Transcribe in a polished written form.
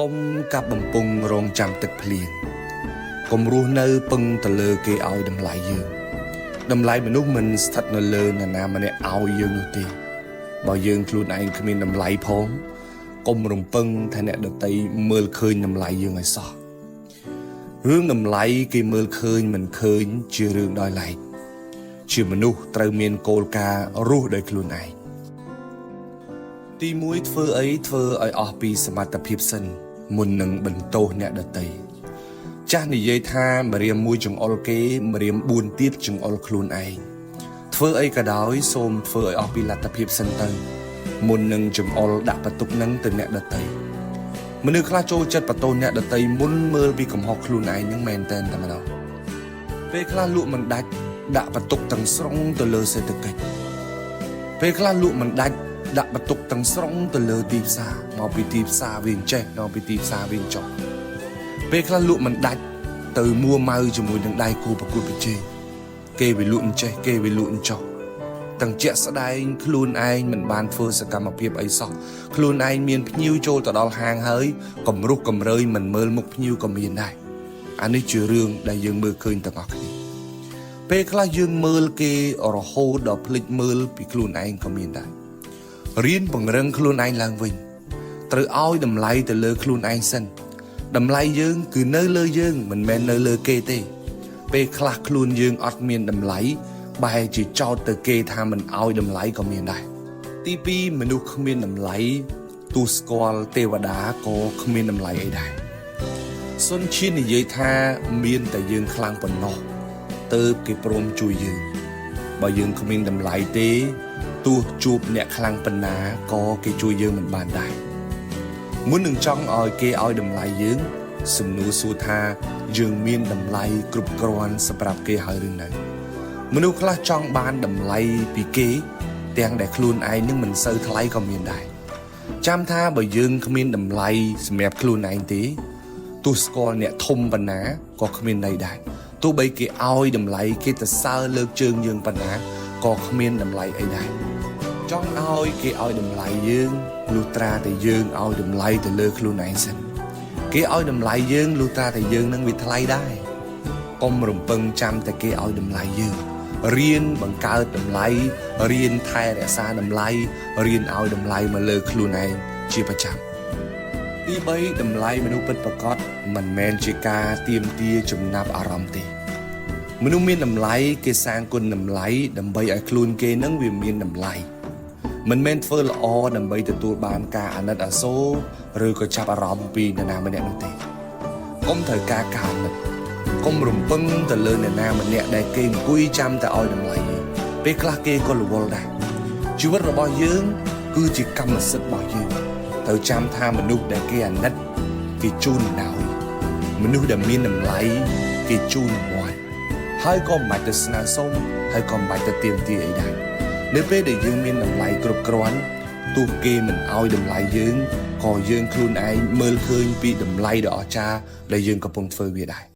កុំកាប់បំពង់រងចាំទឹកភ្លៀងកុំរស់នៅពឹងទៅលើគេឲ្យតម្លៃយើងតម្លៃមនុស្សមិនស្ថិតនៅលើនរណាម្នាក់ឲ្យយើងនោះទេបើយើងខ្លួនឯងគ្មានតម្លៃផងកុំរំពឹងថាអ្នកដទៃមើលឃើញតម្លៃយើងឲ្យសោះរឿងតម្លៃគេមើលឃើញមិនឃើញជារឿងដោយឡែកជាមនុស្សត្រូវមានគោលការណ៍រស់ដោយខ្លួនឯង ទី1ធ្វើអីធ្វើឲ្យអស់ពីសមត្ថភាពសិនមុននឹងបន្ទោសអ្នកដទៃចាស់និយាយថាម្រាមមួយចង្អុលគេម្រាម4ទៀតចង្អុលខ្លួនឯងធ្វើអីក៏ដោយសូមធ្វើឲ្យអស់ពីលទ្ធភាពសិនទៅមុននឹងចង្អុលដាក់បន្ទុកនឹងទៅអ្នកដទៃមនុស្សខ្លះចូលចិត្តបន្ទោសអ្នកដទៃមុនមើលពីកំហុសខ្លួនឯងនឹងមែនតែនតែម្ដងពេលខ្លះលក់មិនដាច់ដាក់បន្ទុកទាំងស្រុងទៅលើសេដ្ឋកិច្ច ពេលខ្លះលក់មិនដាច់ដាក់បន្ទុកទាំងស្រុងទៅលើទីផ្សារមកពីទីផ្សារវាអញ្ចេះមកពីទីផ្សារវាអញ្ចោះពេលខ្លះលក់មិនដាច់ទៅមួម៉ៅជាមួយនឹងដៃគូប្រកួតប្រជែងគេវាលក់អញ្ចេះគេវាលក់អញ្ចោះទាំងជាក់ស្ដែងខ្លួនឯងមិនបានធ្វើសកម្មភាពអីសោះខ្លួនឯងមានភ្ញៀវចូលទៅដល់ហាងហើយកំរុះកំរើយមិនមើលមុខភ្ញៀវក៏មានដែរអានេះជារឿងដែលយើងមើលឃើញទាំងអស់គ្នា ពេលខ្លះយើងមើលគេរហូតដល់ភ្លេចមើលពីខ្លួនឯងក៏មានដែររៀនពង្រឹងខ្លួនឯងឡើងវិញត្រូវឲ្យតម្លៃទៅលើខ្លួនឯងសិនតម្លៃយើងគឺនៅលើយើងមិនមែននៅលើគេទេ ពេលខ្លះខ្លួនយើងអត់មានតម្លៃបែរជាចោទទៅគេថាមិនឲ្យតម្លៃក៏មានដែរទី2មនុស្សគ្មានតម្លៃទោះស្គាល់ទេវតាក៏គ្មានតម្លៃអីដែរសុនឈៀននិយាយថាមានតែយើងខ្លាំងប៉ុណ្ណោះ ទៅគេព្រមជួយយើងបើយើងគ្មានតម្លៃទេទោះជួបអ្នកខ្លាំងប៉ុណ្ណាក៏គេជួយយើងមិនបានដែរមុននឹងចង់ឲ្យគេឲ្យតម្លៃយើងសំណួរសួរថាយើងមានតម្លៃគ្រប់គ្រាន់សម្រាប់គេហើយឬនៅមនុស្សខ្លះចង់បានតម្លៃពីគេទាំងដែលខ្លួនឯងនឹងមិនសូវថ្លៃក៏មានដែរចាំថាបើយើងគ្មានតម្លៃសម្រាប់ខ្លួនឯងទេ ទោះស្គាល់អ្នកធំប៉ុណ្ណាក៏គ្មានន័យដែរទោះបីគេឲ្យតម្លៃគេទៅសើលើកជើងយើងប៉ុណ្ណាក៏គ្មានតម្លៃអីដែរចង់ឲ្យគេឲ្យតម្លៃយើងលុះត្រាតែយើងឲ្យតម្លៃទៅលើខ្លួនឯងសិនគេឲ្យតម្លៃយើងលុះត្រាតែយើងនឹងវាថ្លៃដែរកុំរំពឹងចាំតែគេឲ្យតម្លៃយើងរៀនបង្កើតតម្លៃរៀនថែរក្សាតម្លៃរៀនឲ្យតម្លៃមកលើខ្លួនឯងជាប្រចាំ ទី3តម្លៃមនុស្សពិតប្រាកដមិនមែនជាការទាមទារចំណាប់អារម្មណ៍ទេមនុស្សមានតម្លៃគេសាងគុណតម្លៃដើម្បីឲ្យខ្លួនគេនឹងវាមានតម្លៃមិនមែនធ្វើល្អដើម្បីទទួលបានការអាណិតអាសូរឬក៏ចាប់អារម្មណ៍ពីនរណាម្នាក់នោះទេកុំត្រូវការការអាណិតកុំរំពឹងទៅលើនរណាម្នាក់ដែលគេអង្គុយចាំតែឲ្យតម្លៃយើងពេលខ្លះគេក៏រវល់ដែរជីវិតរបស់យើងគឺជាកម្មសិទ្ធិរបស់យើងត្រូវចាំថាមនុស្សដែលគេអាណិតគេជូនអំណោយមនុស្សដែលមានតម្លៃគេជូនរង្វាន់ហើយក៏មិនបាច់ទៅស្នើសុំហើយក៏មិនបាច់ទៅទាមទារអីដែរនៅពេលដែលយើងមានតម្លៃគ្រប់គ្រាន់ទោះគេមិនឲ្យតម្លៃយើងក៏យើងខ្លួនឯងមើលឃើញពីតម្លៃដ៏អស្ចារ្យដែលយើងកំពុងធ្វើវាដែរ។